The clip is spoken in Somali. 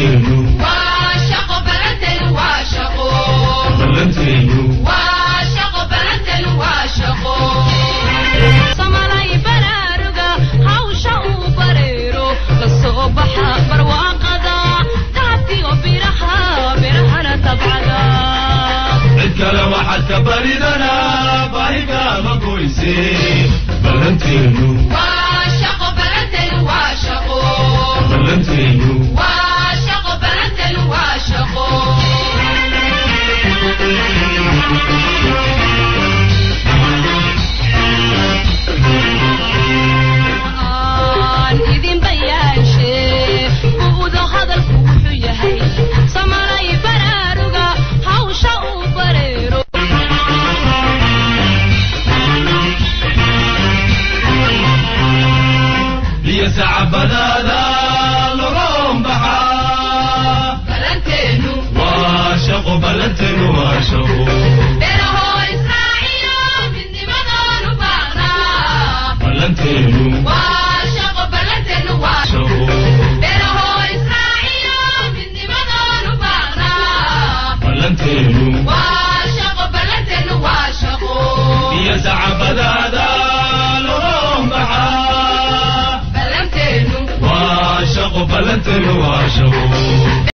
Ballanteenu Waa shaqo balanteenu, waa shaqo ballanteenu, waa shaqo balanteenu, waa shaqo. Samalay baraaruga hawsha uu bareero la soo baxa barwaaqada dahabkiyo biraha birahana tabcada. Cid kale waxaad ka baridanaa baahigaama goyse. Ballanteenu Waa shaqo balanteenu, waa shaqo ballanteenu, waa shaqo balanteenu, waa shaqo. Aan idin bayaanshe buudo hadalku wuxuu yahay samalay baraaruga hawsha uu bareero. Biyo sacabadaada logoon baxaa. Balanteenu waa shaqo ballanteenu, waa shaqo. Beerahoo Israaciyo midnimadoonu baaqnaa. Ballanteenu Waa shaqo balanteenu, waa shaqo. Beerahoo Israaciyo midnimadoonu baaqnaa. Ballanteenu Waa shaqo balanteenu, waa shaqo. Biyo sacabadaada logoon baxaa. Balanteenu waa shaqo ballanteenu, waa shaqo.